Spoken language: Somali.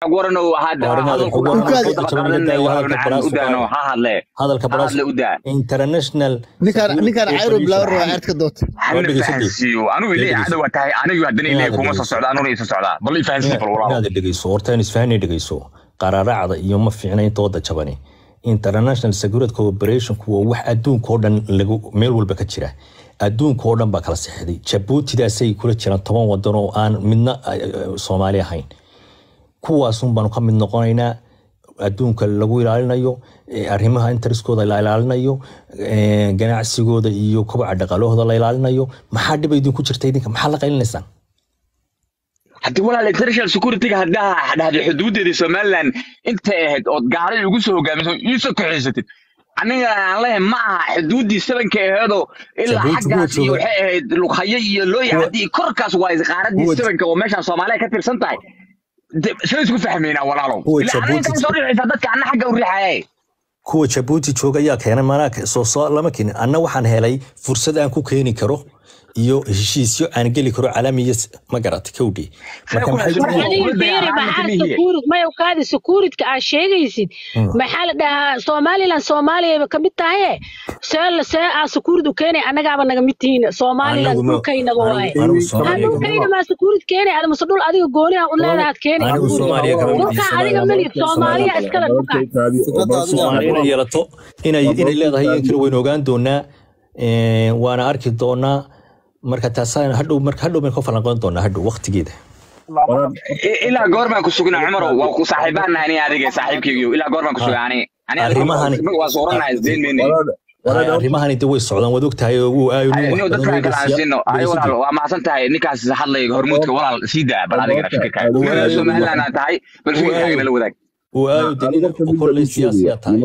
Xog waran oo hadalku hadalka international ninkaan cayro bilaabo rabaa ceyrka doota. Hana fahansiiyo anigu ilay cadow waa tahay, anigu haddana ilay kuma soo socda, anuna isoo socdaa, bal i fahansiiyo bal walaal. Inaad dhegeyso horta, in isfahanay dhegeyso. Qararacda iyo ma fiicna intooda jabani. International Security Cooperation waa wax adduunka oo dhan lagu meel walba ka jira, adduunka oo dhan baa kala sixday. Jabuutidaasay kula jiraan 10 wadan oo aan midna Soomaali ahayn, kuwaasun baanu ka mid noqonaynaa. Adduunka lagu ilaalinayo arrimaha interest-kooda la ilaalinayo, ganacsigooda iyo kobaca dhaqaalahooda la ilaalinayo. Maxaa dhiba idinku jirta idinka? Maxaa la qaylinaysaan? Haddii walaal international security-ga haddaa dhahday xuduudeedii Somaliland intay ahayd ood gaari ugu soo hogaamiso iisoo kaxaysatid, aniga aan leeyahay ma aha xuduuddii sabanka aheedoo ilaa xaggaas iyo waxay ahayd Lughayo iyo Looyacadii korkaas, waa qaaradii sabanka oo meeshaan Soomaaliya ka tirsan tahay. Soo isku fahmaynaa walaalow, ilaa aniga intaa soo riixaysa dadka anna xagga u riixayay. Kuwa Jabuuti jooga ayaa keenay, maanaa soo lama keenin. Anna waxaan helay fursad aan ku keeni karo iyo heshiisyo aan geli karo caalamiya, ma garatay kowdhi? Maya kaadi, security-ka aad sheegaysid maxaa la dhahaa? Somaliland Soomaaliyaba kamid tahaye, see aa security u keenay? Annagaaba naga mid tihiin. Somaliland dhulkaynaga waaye, dhulkayna maa security keenay? Ada mase dhul adiga gooni ah u leedahaad keenay? Dhulka adiga malid, Soomaaliya iskale dhulka. Soomaaliya inay yeelato, inay leedahay in kale waynu ogaan doonaa, waana arki doonaa. Marka taasaan hadhow, marka hadhow baynu ka falanqoon doonaa hadhow waqtigeeda. Ilaa goormaan ku sugnaa Cumarow? Waa ku saaxiibaanahay ani adiga, saaxiibkaygiyo. Ilaa goormaan ku sugaa ani? Arrimahani waa soorannahay, isdeyn mayne. Arrimahani de way socdaan, waad ogtahay. Wuu aayo. Dadkaan kala aan siino. Ay walaal, waa mahadsan tahay. Ninkaas hadlay hormuudka, walaal sii daa bal adigana fikirkaaga. Somaliland aad tahay, bal fikirkaaga nala wadaag. Wuu aayo de nin kolley siyaasiya tahay.